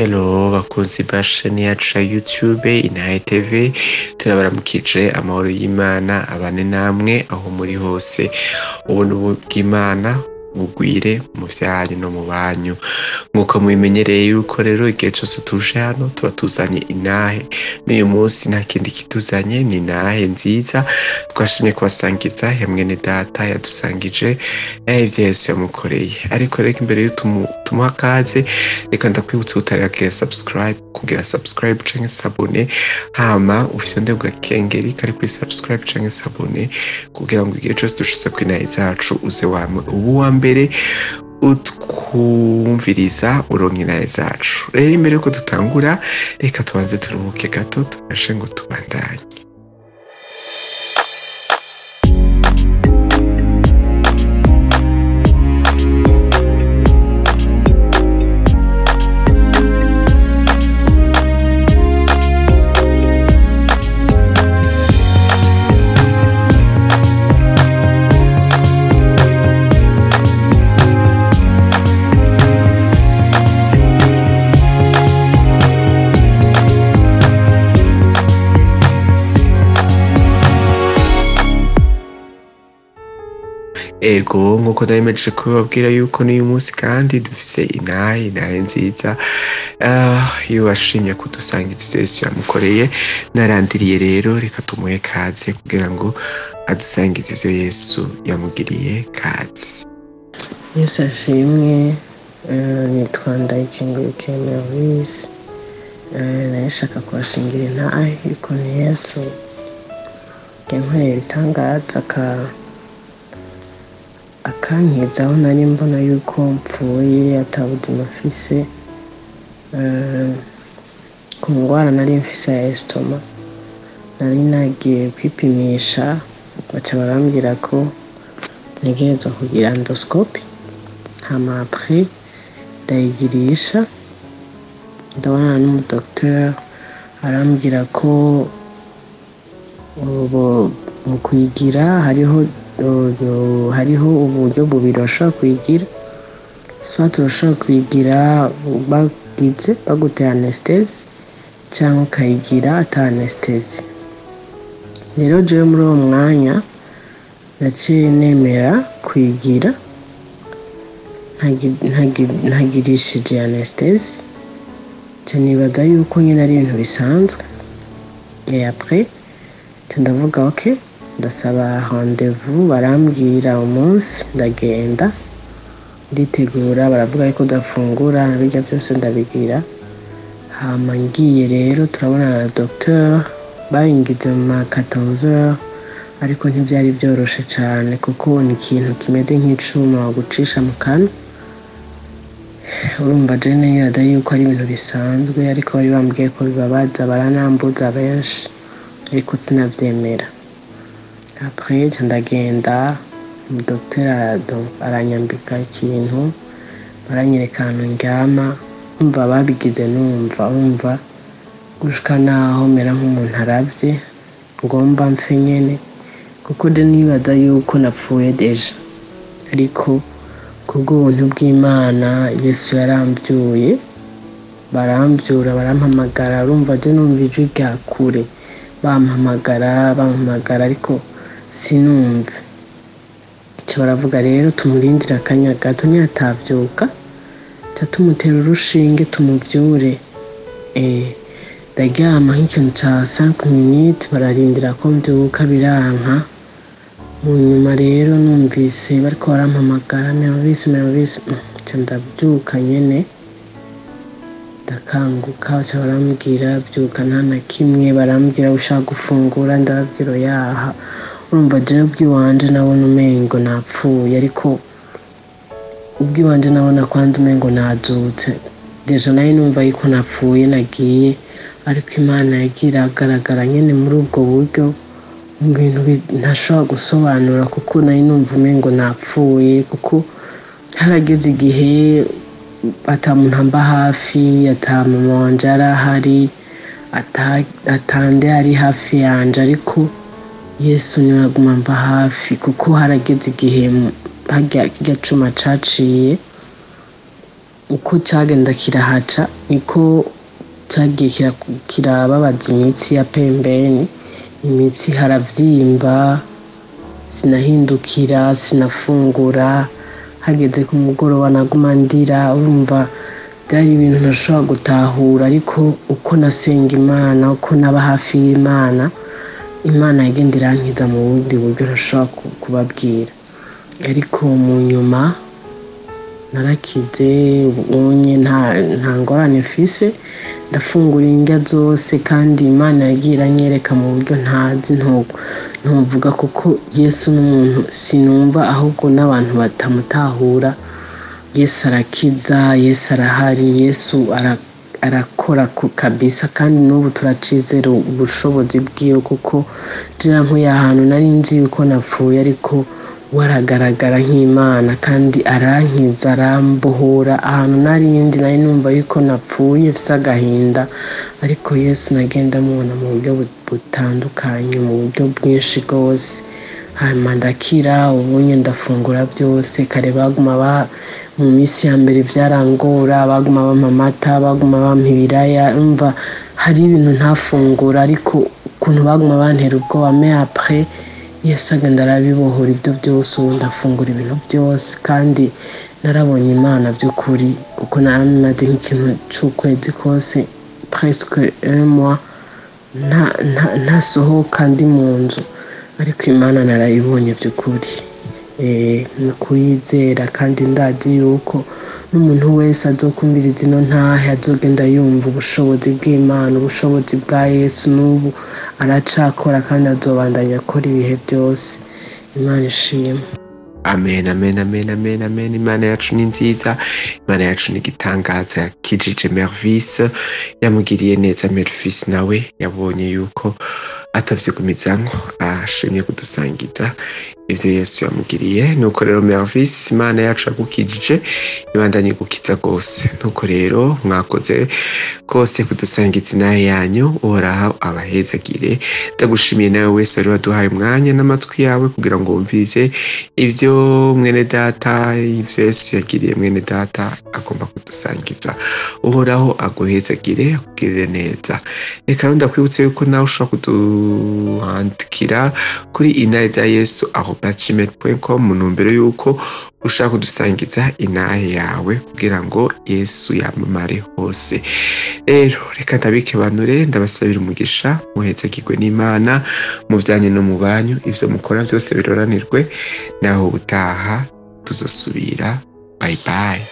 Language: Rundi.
Hello bakunzi ba chaîne yacu ya YouTube Intahe TV, turabaramukije amahoro y'Imana abane namwe aho muri hose, ubuntu bw'Imana bugwire mu vyanyu no mu banyu. Nk'uko mubimenyereye yuko rero igihe cose tuje hano tuba tuzanye intahe, n'uyu munsi nta kindi kituzanye ni intahe nziza twashimye kubasangiza ya mwene data yadusangije ivyo Yesu yamukoreye. Ariko reka imbere yo tumuha kaze, reka ndakwibutsa utaragira subscribe kugira subscribe canke s'abonner, hama ufyonde ku gakengeri kari kuri subscribe canke s'abonner kugira ngo igihe cose dushitse kw'intahe zacu uze wame uba uwa mbere utwumviriza uronka intahe zacu. Rero imbere yuko dutangura, reka tubanze turuhuke gato tubashe ngo tubandanye. Ego nkuko nabimejeje kubabwira yuko n'uyu munsi kandi dufise intahe nziza iyo washimye kudusangiza ivyo Yesu yamukoreye. Narandiriye rero reka tumuhe kaze kugira ngo adusangize ivyo Yesu yamugiriye. Kaze. Yesu ashimwe. Nitwa Ndayikengurukiye Maurice. Nashaka kubashingira intahe y'ukuntu Yesu yankoreye ibitangaza akankiza aho nari mbona yuko mpfuye ata buzima mfise, ku ngwara nari mfise ya estomac. Nari nagiye kwipimisha baca barambwira ko ntegerezwa kugira endoscope, hama après ndayigirisha, ndabonana n'umudocteur arambwira ko mu kuyigira hariho uburyo bubiri bashobora kuyigira. Soit urashobora kuyigira bagize baguteye anesthèsie, cyangwa ukayigira ata anesthèsie. Rero jewe muri uwo mwanya naciye nemera kuyigira ntagirishije anesthèsie, nca nibaza yuko nyene ari ibintu bisanzwe. Et après nca ndavuga ok, ndasaba rendez-vous, barambwira umunsi, ndagenda nditegura, baravuga yuko udafungura birya byose ndabigira. Hama ngiye rero turabona na docteur, bayingize mu ma 14h, ariko ntivyari vyoroshe cane kuko ni ikintu kimeze nk'icuma bagucisha mu kanwa. Urumva je nibaza yuko ari ibintu bisanzwe, ariko bari bambwiye ko bibabaza, baranambuza benshi, ariko sinavyemera. Après nca ndagenda, umudocteur aranyambika ikintu, baranyereka ahantu ndyama, umva babigize numva umva gushika naho mera nk'umuntu aravye, ngomba mpfe nyene, kuko je nibaza yuko napfuye déjà. Ariko kubw'ubuntu bw'Imana Yesu yaramvyuye, baramvyura barampamagara, urumva je numva ijwi rya kure, bampamagara ariko sinumve. Nca baravuga rero tumurindire akanya gato, ntiyatavyuka ca tumutera urushinge tumuvyure. Ndaryama nk'ikintu ca 5 minutes, bararindira ko mvyuka biranka. Mu nyuma rero numvise bariko barampamagara Maurice Maurice, nca ndavyuka nyene ndakanguka, baca barambwira vyuka nta na kimwe, barambwira ushaka gufungura, ndababwira oyaha. Urumva jewe ubwiwanje nabona umengo napfuye, ariko ubwiwanje nabona kwanza umengo nazutse. Déjà nari numva yuko napfuye nagiye, ariko Imana yagiye iragaragara nyene muri ubwo buryo mu bintu ntashobora gusobanura, kuko nari numva umengo napfuye, kuko harageze igihe ata muntu amba hafi, ata mama wanje yari ahari, atande ari hafi yanje, ariko Yesu niwe aguma amba hafi, kuko harageze igihe harya kirya cuma caciye Uko cagenda kirahaca niko cagiye kirababaza imitsi ya pembeni, imitsi haravyimba, sinahindukira, sinafungura, hageze ku mugoroba naguma ndira. Urumva byari ibintu ntashobora gutahura, ariko uko nasenga Imana, uko naba hafi y'Imana, Imana yagenda irankiza mu bundi buryo ntashobora kubabwira. Ariko mu nyuma narakize, ubunye nta ngorane mfise, ndafungura indya zose, kandi Imana yagiye iranyereka mu buryo ntazi, ntuvuga, kuko Yesu n'umuntu sinumva, ahubwo n'abantu batamutahura. Yesu arakiza, Yesu arahari, Yesu arakora kabisa, kandi n'ubu turacizera ubushobozi bwiwe, kuko jya nkuye ahantu nari nzi yuko napfuye, ariko waragaragara nk'Imana kandi arankiza, arambohora ahantu nari ndi, nari numva yuko napfuye mfise agahinda, ariko Yesu nagenda mubona mu buryo butandukanye, mu buryo bwinshi bwose. Hanyuma ndakira, ubunye ndafungura byose. Kare baguma ba mu minsi ya mbere byarangora, baguma bampa amata, baguma bampa ibiraya, umva hari ibintu ntafungura, ariko ukuntu baguma bantera ubwoba, mais après Yesu agenda arabibohora ibyo byose, ubu ndafungura ibintu byose, kandi narabonye Imana by'ukuri, kuko naramaze nk'ikintu c'ukwezi kose, presque un mois, ntasohoka ndi mu nzu, ariko Imana narayibonye by'ukuri. Ni kuyizera, kandi ndazi yuko n'umuntu wese azokumviriza ino ntahe azogenda yumva ubushobozi bw'Imana, ubushobozi bwa Yesu. N'ubu aracakora kandi azobandanya akora ibihe byose. Imana ishimwe. Amen, amen, amen, amen, amen. Imana yacu ni nziza, Imana yacu ni igitangaza. Yakijije Mervise, yamugiriye neza. Mervise nawe yabonye yuko atavyigumizamwo, ashimye kudusangiza ivyo Yesu yamugiriye. Nuko rero Mervise, Imana yacu yagukijije, ibandanye igukiza rwose. Nuko rero mwakoze rwose kudusangiza inahe yanyu, Uhoraho abahezagire. Ndagushimiye nawe wese wari waduhaye umwanya n'amatwi yawe kugira ngo wumvirize ivyo mwene data, ivyo Yesu yagiriye mwene data agomba kudusangiza. Uhoraho aguhezagire, akugirire neza. Reka rero ndakwibutse yuko nawe ushobora kuduhandikira kuri inahezayesu@gmail.com mu ntumbero yuko ushaka kudusangiza inahe yawe kugira ngo Yesu yamamare hose. Rero reka ndabikebanure, ndabasabira umugisha, muhezagirwe n'Imana mu byanyu no mu banyu, ivyo mukora byose biroranirwe. Naho ubutaha tuzosubira. Bye bye.